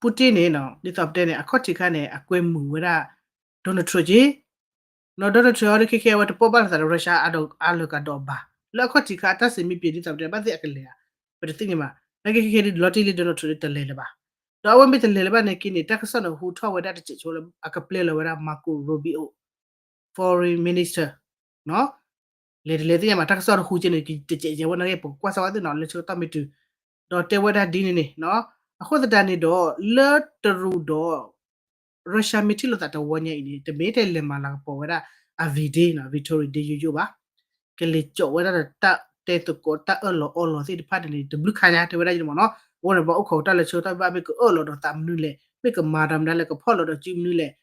Putin န့ၣ် ဒ်သိးပတဲန့ၣ် အခီၣ်ထံးခါန့ၣ် အကွဲမုာ်ဝဲဒၣ် Donald Trump က့ နီၤ Donald Trump အီၤဒီးခဲက့ၤ အဝဲတပိာ်ဘၣ်လိာ်သးဒီး Russia အလၢကဒီးဘၣ် လၢအခီၣ်ထံးခါအတၢ်စံးမ့ၢ်ပှဲၤဒ်သိးပတဲ ဘၣ်သ့ၣ်အကလဲၤဧါ ပတသ့ၣ်ညါဘၣ် နာ်က့ခဲက့ၤဒ်လီၤတံၢ်လံ Donald Trump ဒ်တလဲၤလၢၤဘၣ် ဒီးအဝဲမ့ၢ်တလဲၤလၢၤဘၣ်န့ၣ်က့န့ၣ် တၢ်ကစီၣ်န့ၣ် ဟူထီၣ်ဝဲဒၣ်တစဲးဆိလၢ အကပျဲလီၤဝဲဒၣ် Marco Rubio Foreign Minister လဲၤတလဲၤသ့ၣ်ညါမး တၢ်ကစီၣ်တဟူက့န့ၣ် တစဲးယဲဝဲနာ်က့ ပကကွၢ်စၢၤဝဲသ့ၣ်နီၤ လၢဆၢကတီၢ်မ့ၢ်တုၤ ဒီးတဲဝဲဒၣ်ဒ်န့ၣ်န့ၣ် အဃိသတးန့ၣ်ဒီး လၢတရူးဒီး Russia မ့ၢ်ထံၣ်လိာ်သးတဝီညါအံၤန့ၣ် တမ့ၢ်ထဲလဲၤမၤလၤကပီၤဝဲဒၣ် အ V-Day နီၤ Victory Day ယိယိဘၣ်. ကလဲၤကၠီးဝဲဒၣ်ဒီးတၢ်တဲသကိးတၢ်အၢၣ်လီၤအီလီၤသ့ၣ်တဖၣ်န့ၣ်န့ၣ် တဘျုးခါညါ တဲဝဲဒၣ်ယန့ၣ်မ့ၢ်နီၤ. အဃိန့ၣ် ပှၤအိၣ်ခိးတၢ်လၢဆၢကတီၢ်ဘၣ် မ့ၢ်ကအၢၣ်လီၤဒီးသးမနုၤလဲၣ်, မ့ၢ်ကမၤဒီးမနုၤလဲၣ်, ကဖီၣ်လီၤဒီးစုမနုၤလဲၣ်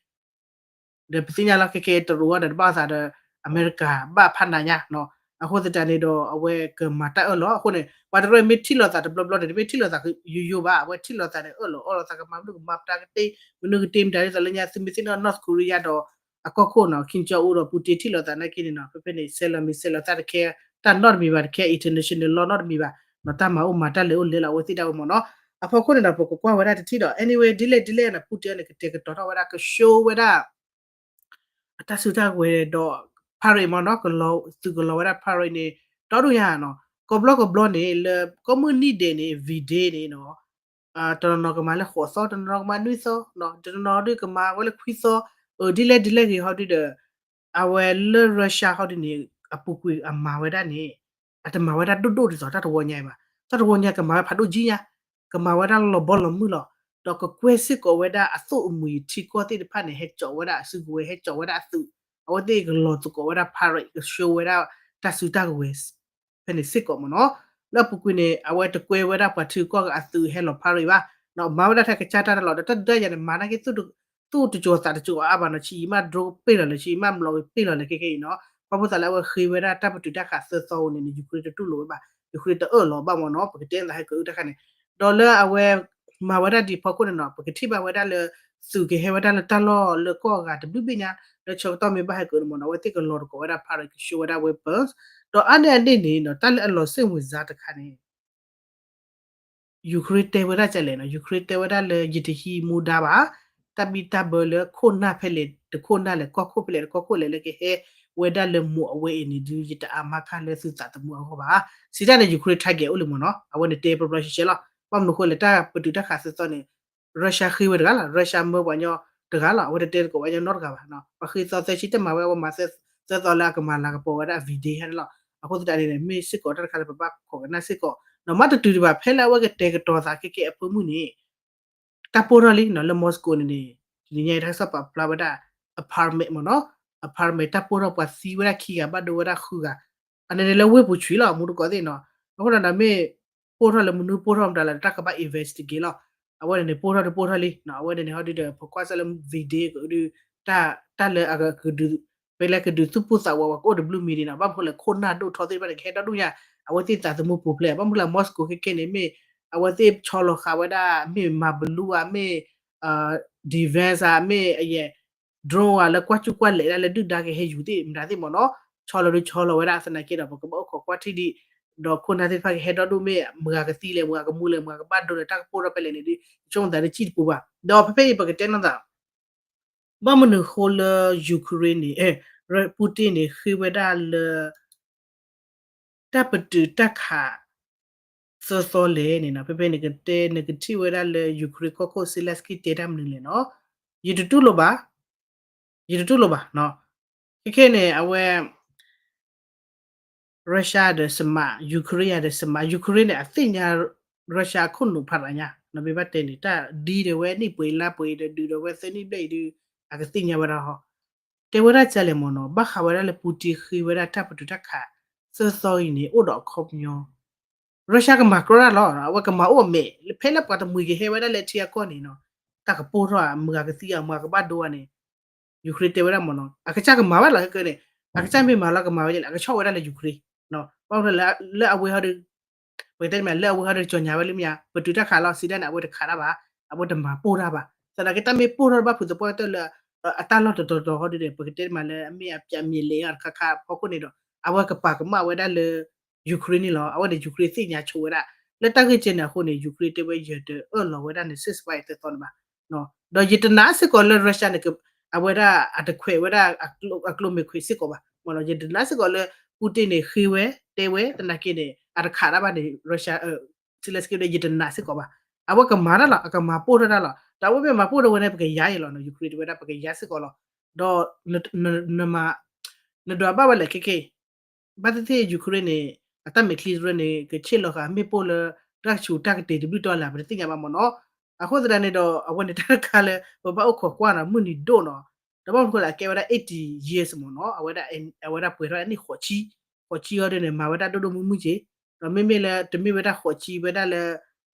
ဒီးပသ့ၣ်ညါလီၤ ခဲကဲတရူးဝဲဒီးတဘၣ်သးဒီး အမဲရကၤဘၣ်ဖးနးညါနီၤ. အဃိသတးန့ၣ်ဒီး အဝဲကမၤတၢ်အၢၣ်လီၤအဃိန့ၣ် ပှၤတရူးမ့ၢ်ထံၣ်လိာ်သးတဘျီဘျီန့ၣ် တမ့ၢ်ထံၣ်လိာ်သးယိယိဘၣ်, အဝဲထံၣ်လိာ်သးန့ၣ် အၢၣ်လီၤအီလီၤသး ကမၤမနုၤကမၤပတၢ်ကတ့ မနုၤကတ့မတၤဒ်သိးလၢညါ သုမ့ၢ်သ့ၣ်နီၣ် North Korea ဒီး အကီၢ်ခိၣ်နီၤ Kim Jong Un ဒီး Putin ထံၣ်လိာ်သးနာ်က့န့ၣ်နီၤ ဖဲဖဲန့ၣ် ဆဲးလီၤမံၤဆဲးလီၤသၣ်တခဲ တၢ်နီတမံၤဘၣ်တခဲ international law နီတမံၤဘၣ်နီၤ တၢ်မၤအိၣ်မၤတၢ်လဲၤအိၣ်လဲၤလီၤ အဝဲသ့ၣ်ဒၣ်ဝဲမ့ၢ်နီၤ. အဖီခိၣ်န့ၣ်ဒီး ပကကွၢ်ဝဲဒၣ်တထံၣ်ဒီး anyway ဒ်လဲၣ်ဒ်လဲၣ်နီၤ Putin န့ၣ် ကတဲာ်ကတီၤထီၣ်ဝဲဒၣ် က show ဝဲဒၣ် အတၢ်စုတၢ်ကဝဲၤဒီး parade မ့ၢ်နီၤ ကလီၤ သုးကလီၤဝဲဒၣ် parade န့ၣ် ဒီဒိၣ်ညါနီၤ ကဘျီကဘျီန့ၣ် လၢကိးမုၢ်နံၤဒဲးန့ၣ် V-Day န့ၣ်နီၤ တနီၤနီၤကမၤလၢဃိးသီ တနီၤနီၤကမၤနွံသီ တနီၤနီၤဒုးကမၤဝဲလၢခွံသီ ဒ်လဲၣ်ဒ်လဲၣ်ဂ့ၤဟီဒုးဒီး အဝဲလၢ Russia ဟီဒုးန့ၣ် အပူၤကွံာ်အမၤဝဲဒၣ်န့ၣ် အတမၤဝဲဒၣ်ဒိၣ်ဒိၣ်ဒ်သိးတၢ်တဝီညါအံၤဘၣ်. တၢ်တဝီညါကမၤဝဲဖးဒိၣ်ကံညါ ကမၤဝဲဒၣ်လီၤဘီလီၤမုၢ်လီၤ. ဒီးကကွဲစ့ၢ်ကီးဝဲဒၣ်အသိၣ်အမှံၤထံကီၢ်သ့ၣ်တဖၣ်န့ၣ် ဟဲကၠီးဝဲဒၣ်အစုကဝဲၤ ဟဲကၠီးဝဲဒၣ်အသုး အဝဲသ့ၣ်ကလီၤသကိးဝဲဒၣ် parade က show ဝဲဒၣ်တၢ်စုတၢ်ကဝဲၤ ဖဲန့ၣ်စ့ၢ်ကီးမ့ၢ်နီၤ. လၢအပူၤကွံာ်န့ၣ် အဝဲတကွဲဝဲဒၣ်ပှၤထံကီၢ်အသုးဟဲလီၤ parade ဘၣ်. မၤဝဲဒၣ်ထဲကစၢ်တၢ်တလီၤဒီး တၢ်ဒုးတၢ်ယၤန့ၣ် မၤနာ်က့ သူၣ်တစိၤသးတစိၤအါဘၣ်နီၤ ဆံးယံာ်မး drone ပ့ၢ်လီၤလဲၣ် ဆံးယံာ်မး မျီက့ၤပ့ၢ်လီၤလဲၣ်ခဲခဲအံၤနီၤ. ခီဖျိသးလၢအဝဲဃ့ဝဲဒၣ်တၢ်ပတုာ်တၢ်ခးသၢသီဝဲန့ၣ်န့ၣ် Ukraine တတူၢ်လိာ်ဝဲဘၣ် Ukraine တအၢၣ်လီၤဘၣ်မ့ၢ်နီၤ ပကတဲသးဟဲကအုတၢ်ခါန့ၣ် ဒီးလၢအဝဲ မၤဝဲဒၣ်ဒ်အဖီခိၣ်န့ၣ်နီၤ ပကထံၣ်ဘၣ်ဝဲဒၣ်လၢ သုးကဟဲဝဲဒၣ်လၢတၢ်လီၢ်လၢကီၢ်အဂၤတဘျုးဘ့ၣ်ညါ လၢဆၢကတီၢ်မ့ၢ်ဘၣ်ဟဲက့ၤန့ၣ်မ့ၢ်နီၤ အဝဲသ့ၣ်ကလီၤသကိးဝဲဒၣ် parade က show ဝဲဒၣ် weapons ဒီးအါန့ၢ်အန့ၣ်န့ၣ်နီၤ တၢ်လၢအလီၤစိတ်ဝင်စားတခါန့ၣ် Ukraine တဲဝဲဒၣ်ကလဲၣ်နီၤ Ukraine တဲဝဲဒၣ်လၢယတဟံးမူဒါဘၣ် တၢ်ဘံၣ်တၢ်ဘၢလၢခိၣ်နၢ်ဖဲလဲၣ်တခိၣ်နၢ်လဲၣ် ကီၢ်ခိၣ်ဖဲလဲၣ်တကီၢ်ခိၣ်လဲၣ်လၢကဟဲဝဲဒၣ်လၢမိၢ်အဝဲအံၤန့ၣ်ဒုး ယတအါမးခါလၢသုသးသမူအဂီၢ်ဘၣ်. စံးတၢ်န့ၣ် Ukraine target အိၣ်လံမ့ၢ်နီၤ အဝဲန့ၣ်တဲပျီပျီရှဲရှဲလီၤ. ဘၣ်မနုၤအဃိလဲၣ် တၢ်ပတုာ်တၢ်ခးသၢသီန့ၣ် Russia ဃ့ဝဲတဂၤလီၤ Russia မၢပှၤကညီတဂၤလီၤ အဝဲတတဲသကိးပှၤကညီနီတဂၤဘၣ်. ပှၤဃ့သီသၢဆံတၢ်မၤဝဲ အဝဲမၤသၢသီလၢအကမၤလၤကပီၤဝဲဒၣ် V-Day ဟဲန့ၣ်လီၤ. အဃိသတးန့ၣ် မ့ၢ်စ့ၢ်ကီးတၢ်တခါလၢပဘၣ်ခိးကနၣ်စ့ၢ်ကီး ဒီးမ့ၢ်တတုၤဒံးဘၣ် ဖဲလၢအဝဲကတဲာ်ကတီၤသးခဲကဲအဖၢမုၢ်န့ၣ် တၢ်ပိၢ်ထီၣ်လံနီၤ လၢ Moscow န့ၣ်န့ၣ် တနံၤညါအံၤတၢ်ကစီၣ်ပာ်ဖျါဝဲဒၣ် apartment မ့ၢ်နီၤ apartment တၢ်ပိၢ်ထီၣ်ပှၤသံဝဲဒၣ်ခံဂၤ ဘၣ်ဒိဝဲဒၣ်ဃုဂၤ အန့ၣ်န့ၣ်လၢဝ့ၢ်ပူၤဆှံလီၤ မူတကိးသ့ၣ်နီၤ. အဃိဒီးမ့ၢ်ပိၢ်ထီၣ်လၢမနုၤပိၢ်ထီၣ်မတၤလဲၣ် တၢ်ကဘၣ် investigate လီၤ. အဝဲန့ၣ်န့ၣ်ပိၢ်ထီၣ်တပိၢ်ထီၣ်လံနီၤ အဝဲန့ၣ်န့ၣ်ဟီဒုဒီး ပကွၢ်စၢ်လၢ V-Day ကဒု တၢ်လၢအကဒု ပလဲကဒုးသူၣ်ပိၢ်သးဝးဝဲ ကအိၣ်တဘျုးမံၤဒံးနီၤ ဘၣ်မနုၤဃိလဲၣ် ခိၣ်နၢ်ဒိၣ်ထီသ့ၣ်တဖၣ်န့ၣ် ကဟဲဒီဒူၣ်ညါအဝဲသ့ၣ်သးသမူပူၤဖျဲး ဘၣ်မနုၤလဲၣ် Moscow ခဲခဲန့ၣ် မ့ၢ်အဝဲသ့ၣ်ဆီလီၤဃာ်ဝဲဒၣ် မ့ၢ်မၤဘလူးဧါ မ့ၢ် defense ဧါ မ့ၢ်အယဲၢ် drone ဧါ လၢကွၢ်ကူၣ်ကွၢ်လဲၤဒၣ်လၢဒုၣ်ဒါကဟဲယူၤသ့ၣ်မတၤသ့ၣ်မ့ၢ်နီၤ ဆီလီၤဒုးဆီလီၤဝဲဒၣ်သနာ်က့ဒီး ပကဘၣ်အိၣ်ခိးကွၢ်ထံၣ်ဒံး ဒီးခိၣ်နၢ်သ့ၣ်တဖၣ်ကဟဲဒီဒူၣ်မ့ၢ် မတၤကသံလဲၣ် မတၤကမူလဲၣ် မတၤကဘၣ်ဒိလဲၣ် တၢ်ကပိၢ်ထီၣ်ဖဲလဲၣ်န့ၣ်ဒုး ဆိကမိၣ်သးဒ်စံၣ်တပူၤဘၣ် ဒီးဖဲဖဲအံၤပကတဲနီၤသး ဘၣ်မနုၤဃိလၢ Ukraine န့ၣ် Putin န့ၣ် ဃ့ဝဲဒၣ်လၢ တၢ်ပတုာ်တၢ်ခးသၢသီလဲၣ်န့ၣ်နီၤ ဖဲဖဲန့ၣ်ကတဲ နကထံၣ်ဝဲဒၣ်လၢ Ukraine ကီၢ်ခိၣ် Zelenskyy တဲတၢ်မနုၤလဲၣ်နီၤ ယတတူၢ်လိာ်ဘၣ် ယတတူၢ်လိာ်ဘၣ်နီၤ ခဲခဲန့ၣ် အဝဲ Russia ဒီးစမး Ukraine ဒီးစမး Ukraine န့ၣ် အသ့ၣ်ညါ Russia အခိၣ်နူာ်ဖးဒိၣ်ညါ နီၤ မ့ၢ်ဘၣ်တဲန့ၣ် တၢ်ဒ်ဒီးဝဲနံၣ်ပှဲၤလါပှဲၤဒီးဒုးဒီးဝဲသၢနံၣ်ဘျဲၣ်အံၤဒုး အကသ့ၣ်ညါဝဲဒၣ်ဟီ တဲဝဲဒၣ်ကလဲၣ်မ့ၢ်နီၤ ဘၣ်ဃးဝဲဒၣ်လၢ Putin ဃ့ဝဲဒၣ်တၢ်ပတုာ်တၢ်ခး သၢသီအံၤန့ၣ် အိၣ်ဒီးအခီပညီ Russia ကမၤကြီတၢ်လီၤ အဝဲကမၤအိၣ်အမဲာ် ဖဲလၢပှၤတမှံၤကဟဲဝဲဒၣ်လၢထံအကီၢ်န့ၣ်နီၤ တၢ်ကပိၢ်ထီၣ်ဧါ မတၤကသံဧါ မတၤကဘၣ်ဒိဧါန့ၣ် Ukraine တဲဝဲဒၣ်မ့ၢ်နီၤ အကစၢ်ကမၤဝဲလီၤခဲကန့ၣ် အကစၢ်မ့ၢ်မၤလီၤကမၤဝဲလဲၣ် အကဆီၣ်ဝဲဒၣ်လၢ Ukraine ဘၣ်မနုၤလၢအဝဲဟီဒုး ပကတဲမ့ၢ်လၢအဝဲဟီဒုးကၠီၣ်ညါဝဲလၢမ့ၢ်ဧါ ပတုာ်တၢ်ခးလီၤ စံးဒၣ်န့ၣ် အဝဲတခးတၢ်ဘၣ် အဝဲတမၤပိၢ်တၢ်ဘၣ် သနာ်က့တၢ်မ့ၢ်ပိၢ်ထီၣ်တဘၣ်ဖုးသပှၢ်ကတၢၢ်လၢ အတၢ်လီၢ်တတီၤတီၤဟီဒုးန့ၣ် ပကတဲမ့ၢ်လၢအမ့ၢ်အပျးမျဉ်းလဲၤအီၤတခါခါဖီခိၣ်န့ၣ်ဒီး အဝဲကပာ်ကမၣ်ဝဲဒၣ်လၢ Ukraine န့ၣ်လီၤ အဝဲန့ၣ် Ukraine သ့ၣ်ညါဆိဝဲဒၣ် လၢတၢ်ဂ့ၢ်ကဲန့ၣ်အဃိန့ၣ် Ukraine တဲဝဲယတအၢၣ်လီၤဝဲဒၣ်န့ၣ် ceasefire သၢသီန့ၣ်ဘၣ် ဒီးယတနာ်စ့ၢ်ကီးလၢ Russia န့ၣ် အဝဲဒၣ်အတခွဲးဝဲဒၣ် အကျိၤမ့ၢ်ခွဲးစ့ၢ်ကီးဘၣ် ယတနာ်စ့ၢ်ကီးလၢ Putin န့ၣ် ဃ့ဝဲ တဲဝဲ သနာ်က့န့ၣ် အတခးတၢ်ဘၣ်န့ၣ် Russia Zelenskyy ဒီး ယတနာ်စ့ၢ်ကီးဘၣ် အဝဲကမၤတၢ်လီၤ အကမၤပိၢ်ထီၣ်တၢ်လီၤ ဒီးအဝဲမ့ၢ်မၤပိၢ်ထီၣ်ဝဲန့ၣ် ပကယါအံၤလီၤ Ukraine တဲဝဲဒၣ် ပကယါစ့ၢ်ကီးလီၤ ဒီး နဒွးဘၣ်ဝဲလဲၣ်ခဲက့ ဘၣ်သ့ၣ်သ့ၣ် Ukraine န့ၣ် အတၢ်မဲာ်ချံတရၢန့ၣ် ကဆ့ၣ်လီၤဃာ်မ့ၣ်ပိၢ်လၢ တၢ်ဆူးတၢ်ကတ့ၤတဘျုးတီၤလၢ် ပတသ့ၣ်ညါဘၣ်မ့ၢ်နီၤ. အဃိသတးန့ၣ်ဒီး အဝဲန့ၣ်တၢ်တခါလၢ ပဘၣ်အိၣ်ခိးကွၢ်နီၤ မုၢ်နံၤဒိၣ်နီၤ ဒီးဘၣ်မနုၤအဃိလဲၣ် အကဲဝဲဒၣ် eighty years မ့ၢ်နီၤ, အဝဲဒၣ် အဝဲဒၣ်ပှဲၤထီၣ်အနံၣ်ဃိးဆံ, ဃိးဆံအံၤဒ်န့ၣ် မၤဝဲဒၣ်ဒိၣ်ဒိၣ်မုၢ်မုၢ်က့ၤ, ဒီးမ့မ့ၢ်လၢတမ့ၢ်ဝဲဒၣ်ဃိးဆံဝဲဒၣ်လၢ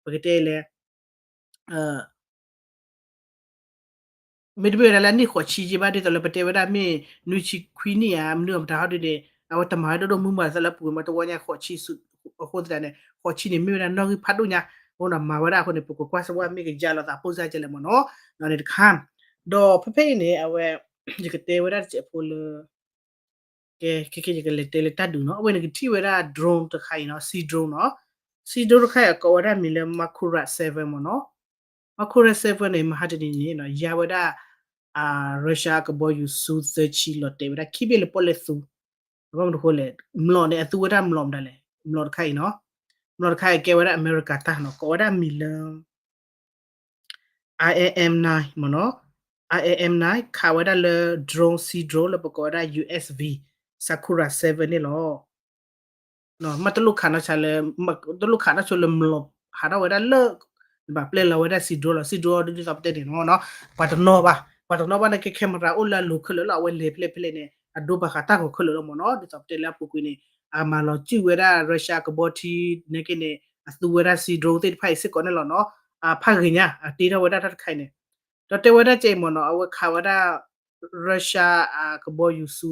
ပကတဲလဲၣ် မ့တမ့ၢ်ဝဲဒၣ်လၢအနံၣ်ဃိးဆံယဲၢ်ဘၣ် ဒ်သိးလၢပတဲဝဲဒၣ်မ့ၢ်နွံဆံခွံနံၣ်ဧါ မနုၤအမတၤဟီဒ်န့ၣ် အဝဲတမၤဝဲဒၣ်ဒိၣ်ဒိၣ်မုၢ်မုၢ်သးလၢပူၤမ့ၢ်တဝီညါဃိးဆံဆူ အဃိသတးန့ၣ် ဃိးဆံန့ၣ်မ့ၢ်ဝဲဒၣ်နီၣ်ဂံၢ်ဖးဒိၣ်ညါ, အဃိဒီးမၤဝဲဒၣ်အဃိန့ၣ် ပကကွၢ်စ့ၢ်ဝဲမ့ၢ်ကယၤလီၤသးပိၢ်စၢ်ကဲလဲၣ်မ့ၢ်နီၤ, န့ၣ်တခါ, ဒီးဖဲဖဲအံၤန့ၣ် အဝဲ ယကတဲဝဲဒၣ်တစဲးဖိလၢ ကဲ ခဲကဲ ယကလဲၤတဲလၢတၢ်ဒုးနီၤ, အဝဲန့ၣ်ကထံၣ်ဝဲဒၣ် drone တခါအံၤနီၤ, sea drone နီၤ, sea drone တခါအံၤ အကိးဝဲဒၣ်မံၤလၢ Makura seven မ့ၢ်နီၤ, Makura seven န့ၣ် မဟါတနံၤန့ၣ်နီၤ ယါဝဲဒၣ် Russia အကဘီယူၤ Su သၢဆံ လီၤတဲာ်ဝဲဒၣ်ခံဘ့ၣ်လၢပီၣ်လဲၣ်သူ, ဘၣ်မနုၤအဃိလဲၣ် မျိာ်န့ၣ် အသူဝဲဒၣ်မျိာ်မတၤလဲၣ်, မျိာ်တခါအံၤနီၤ, မျိာ်တခါအံၤကဲဝဲဒၣ်အမဲရကၤတၢ်နီၤ ကိးဝဲဒၣ်မံၤလၢ I M M nine မ့ၢ်နီၤ, I M M nine ခးဝဲဒၣ်လၢ drone sea drone လၢပကိးဝဲဒၣ် U S V Sakura seven န့ၣ်လီၤ. မ့ၢ်တလိၣ်ခးနီၢ်ဆါလၢ တလိၣ်ခးနီၢ်ဆိလၢမျိာ်ဟးထီၣ်ဝဲဒၣ်လၢ ဘၣ်ပျဲလီၤဝဲဒၣ် sea drone လီၤ, sea drone ဒ်သိးပတဲန့ၣ်နီၤ ပှၤတနီၤဘၣ်, ပှၤတနီၤဘၣ်န့ၣ်ကဲ camera အိၣ်လၢအလိၤခဲလၢာ်လီၤ, အဝဲလဲၤဖဲလဲၣ်ဖဲလဲၣ်န့ၣ် အဒိပာ်ဃာ်တၢ်ဂီၤခဲလၢာ်လီၤမ့ၢ်နီၤ, ဒ်သိးပတဲလၢအပူၤကွံာ်န့ၣ် အမၤလီၤစုၣ်ဝဲဒၣ် Russia ကဘီထံ နာ်က့န့ၣ် အသူဝဲဒၣ် sea drone သ့ၣ်တဖၣ်အံၤစ့ၢ်ကီးန့ၣ်လီၤနီၤ, အဖးဂ့ၤညါ အတ့ထီၣ်ဝဲဒၣ်တၢ်တခါအံၤန့ၣ်, ဒီးတဲဝဲဒၣ်ကဲအံၤမ့ၢ်နီၤ အဝဲခးဝဲဒၣ် Russia အကဘီယူၤ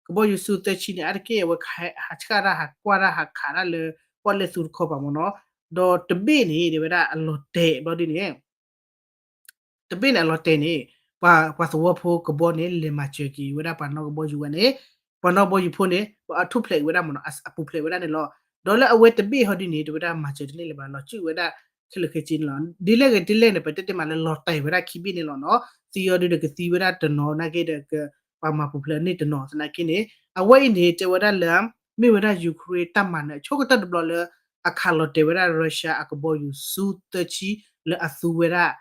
ကဘီယူၤ Su သၢဆံန့ၣ် အါတက့ၢ်အဝဲဟးဆှၣ်တၢ်ဟးကွၢ်တၢ်ဟးခးတၢ်လၢ ပီၣ်လဲၣ်သူတခီပၤမ့ၢ်နီၤ, ဒီးတဘ့ၣ်န့ၣ် တဲဝဲဒၣ်အလီၤတဲာ်ဘျီဒ်န့ၣ် တဘ့ၣ်န့ၣ်အလီၤတဲာ်န့ၣ် ပှၤသဝီဖိကဘီန့ၣ် လဲၤမၤစၢၤက့ၤဝဲဒၣ်ပှၤနီၣ်ကဘီယူၤဝဲန့ၣ်, ပှၤနီၣ်ကဘီယူၤဖိန့ၣ် အထူၣ်ဖျဲးက့ၤဝဲဒၣ်မ့ၢ်နီၤ အပူၤဖျဲးဝဲဒၣ်န့ၣ်လီၤ. ဒီးလၢအဝဲတဘ့ၣ်ဟီဒ်န့ၣ် တဲဝဲဒၣ်မၤစၢၤတန့ၢ်လၢၤဘၣ် လီၤစုၣ်ဝဲဒၣ်ခဲလၢာ်ခဲဆ့န့ၣ်လီၤ. ဒ်လဲၣ်ဂ့ၤဒ်လဲၣ်န့ၣ် ပတဲတ့ၢ်မးလၢလီၤတဲာ်ဝဲဒၣ်ခံဘ့ၣ်န့ၣ်လီၤနီၤ. သံအီၤဒုးဒီးကသံဝဲဒၣ်တနီၤနာ်က့ဒီး ပှၤမၤပူၤဖျဲးန့ၢ်တနီၤသနာ်က့န့ၣ် အဝဲအံၤန့ၣ် တဲဝဲဒၣ်လၢ မ့ၢ်ဝဲဒၣ် Ukraine တၢ်မၤနၢၤအဆိကတၢၢ်တဘျီလၢ အခးလီၤတဲာ်ဝဲဒၣ် Russia အကဘီယူၤ Su သၢဆံ လၢအသူဝဲဒၣ်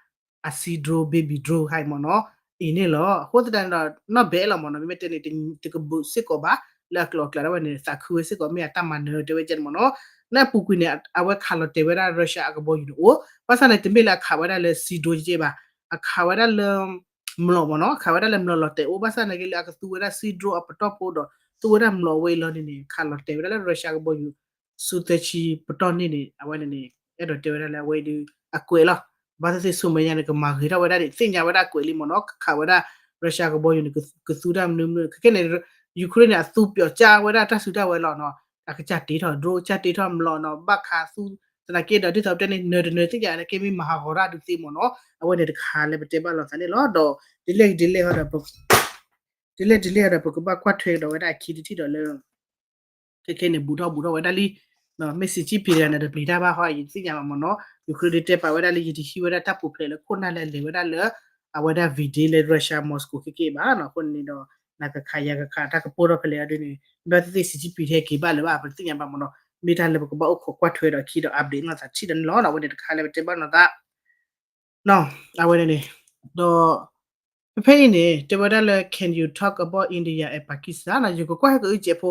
အ sea drone baby drone ဟဲမ့ၢ်နီၤ အံၤန့ၣ်လီၤ. အဃိသတးန့ၣ်ဒီး နီၢ်ဘဲလီၤမ့ၢ်နီၤ မ့မ့ၢ်တဲန့ၣ် တကဘူးစ့ၢ်ကီးဘၣ် လၢအကျိၤအကျဲဒၣ်ဝဲန့ၣ် သးခုဝဲစ့ၢ်ကီး မ့ၢ်အတၢ်မၤနၢၤတဲဝဲကဲန့ၣ်မ့ၢ်နီၤ. လၢအပူၤကွံာ်န့ၣ် အဝဲခးလီၤတဲာ်ဝဲဒၣ် Russia အကဘီယူၤန့ၣ်အိၣ် ဘၣ်ဆၣ်န့ၣ် တမ့ၢ်လၢအခးဝဲဒၣ်လၢ sea drone ကဲဘၣ် အခးဝဲဒၣ်လၢ မျိာ်မ့ၢ်နီၤ ခးဝဲဒၣ်လၢမျိာ်လီၤတဲာ်အိၣ် ဘၣ်ဆၣ်နာ်က့လၢအကသူဝဲဒၣ် sea drone အပတီၢ်ဖိဒီး သူဝဲဒၣ်မျိာ်အဝဲအံၤလီၤန့ၣ်န့ၣ် ခးလီၤတဲာ်ဝဲဒၣ်လၢ Russia ကဘီယူၤ Su သၢဆံ ပတီၢ်န့ၣ်န့ၣ် အဝဲန့ၣ်န့ၣ် အဲၣ်ဒိးတဲဝဲဒၣ်လၢအဝဲအံၤဒုး အကွဲးလီၤ. ဘၣ်သ့ၣ်သ့ၣ်ဆူမဲာ်ညါန့ၣ် ကမၤဂ့ၤထီၣ်ဝဲဒၣ်န့ၣ် သ့ၣ်ညါဝဲဒၣ်အကွဲးလံမ့ၢ်နီၤ ခးဝဲဒၣ် Russia ကဘီယူၤန့ၣ် ကသူတၢ်မနုၤမနုၤ ခဲကဲန့ၣ် Ukraine န့ၣ် အသူပျီၤကၢ်ဝဲဒၣ်တၢ်စုတၢ်ဝဲၤလီၤနီၤ အကစၢ်တ့ထီၣ် drone ကစၢ်တ့ထီၣ်မျိာ်နီၤ ဘၣ်ခးသူ သနာ်က့ဒီး ဒ်သိးပတဲန့ၣ် နၢၤတနၢၤသ့ၣ်ညါန့ၣ် ကဲမ့ၢ်မၤဟးဂီၤတၢ်ဒုးသ့မ့ၢ်နီၤ အဝဲန့ၣ်တခါလၢပတဲဘၣ်လိာ်သးန့ၣ်လီၤ. ဒီး ဒ်လဲၣ်ဂ့ၤဒ်လဲၣ်ဟီဒီး ဒ်လဲၣ်ဒ်လဲၣ်ဟီဒီး ပကဘၣ်ကွၢ်ထွဲကဒီးဝဲဒၣ်အခံတထံၣ်ဒီးလၢ ခဲခဲန့ၣ် ဘူးထီၣ်ဘူးထီၣ်ဝဲဒၣ်လံ မ့ၢ်စံးကံၣ်ဖံးတဂၤန့ၣ် တပျံၤတၢ်ဘၣ်ဟီ ယတသ့ၣ်ညါဘၣ်မ့ၢ်နီၤ Ukraine ဒုးတဲပာ်ဝဲဒၣ်လၢ ယတဟံးဝဲဒၣ်တၢ်ပူၤဖျဲးလၢခိၣ်နၢ်လၢအလဲၤဝဲဒၣ်လၢ အဝဲဒၣ် V-Day လၢ Russia Moscow ခဲကဲဘၣ်နီၤ အဃိန့ၣ်ဒီး နကခးယၤကခးတၢ်ကပိၢ်ထီၣ်ဖဲလဲၣ်အီၤဒ်န့ၣ် ဘၣ်သ့ၣ်သ့ၣ်စံးကံၣ်ဖံးတဟဲက့ၤဘၣ်လၢၤဘၣ် ပတသ့ၣ်ညါဘၣ်မ့ၢ်နီၤ မ့ၢ်တၢ်လၢပကဘၣ်အိၣ်ခိးကွၢ်ထွဲဒီးခံဒီး update လိာ်သးထံၣ်ဒီးန့ၣ်လီၤ အဝဲန့ၣ်တခါလၢပတဲဘၣ်လိာ်သး အဝဲန့ၣ်န့ၣ် ဒီး ဖဲဖဲအံၤန့ၣ် တဲဝဲဒၣ်လၢ can you talk about India and Pakistan နီၤ ယကကွၢ်ဟဲကအုကဲးဖိ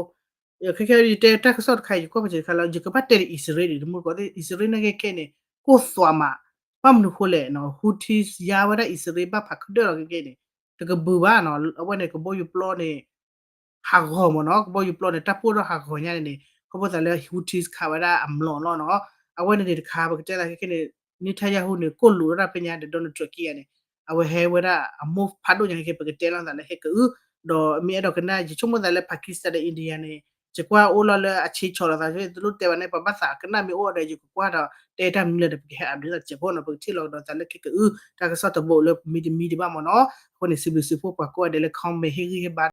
ခဲခဲယတဲတၢ်ကစီၣ်တခါ ယကွၢ်ပစဲးတခါလီၤ ယကဘၣ်တဲဒီး အံၣ်စရ့လးဒ် တမူတကိးသ့ၣ် အံၣ်စရ့လးနာ်က့ခဲန့ၣ် ကိၢ်သွးမး ဘၣ်မနုၤဃိလဲၣ်နီၤ Houthis ယါဝဲဒၣ်အံၣ်စရ့လးဘၣ်ဖးခဒၢၣ်လီၤက့ၤက့ၤန့ၣ် တကဘုးဘၣ်နီၤ အဝဲန့ၣ် ကဘီယူၤပျီန့ၣ် ဟးဂီၤမ့ၢ်နီၤ ကဘီယူၤပျီန့ၣ် တၢ်ပိၢ်ထီၣ်ဟးဂီၤညါန့ၣ်န့ၣ် ခီဖျိသးလၢ Houthis ခးဝဲဒၣ်အမျိာ်လီၤနီၤ အဝဲန့ၣ်န့ၣ်တခါ ပကတဲသးခဲခဲန့ၣ် Netanyahu န့ၣ် ကိၢ်လူးထီၣ်တၢ်ဖဲညါဒီး Donald Trump ခံဂၤန့ၣ် အဝဲဟဲဝဲဒၣ်အမိၢ်ဖးဒိၣ်ညါခဲခဲ ပကတဲလီၤသးလၢဟဲကအု ဒီးမ့ၢ်အဲၣ်ဒိးကနၣ် ယဆိကမိၣ်သးလၢ Pakistan ဒီး India န့ၣ် ယကွၢ်အိၣ်လီၤလၢအဆ့ဆီၣ်လိာ်သး တလိၣ်တဲဘၣ်န့ၣ် ပဘၣ်သးကနၣ်မ့ၢ်အိၣ်ဒီး ယကကွၢ်ဒီး တဲတၢ်မနုၤလဲၣ်ဒီး ပကဟဲ update သးစဲးဖိနီၤ ပကထံၣ်လီၤကဒီးသးလၢခဲကအု တၢ်ကစီၣ်တဘိလၢမံတမံဒံးဘၣ်မ့ၢ်နီၤ အဃိန့ၣ် စံးဘျုးစံးဖှိၣ်ပှၤကိးဂၤဒဲးလၢ comment ဟ့ၣ်ဂံၢ်ဟ့ၣ်ဘါ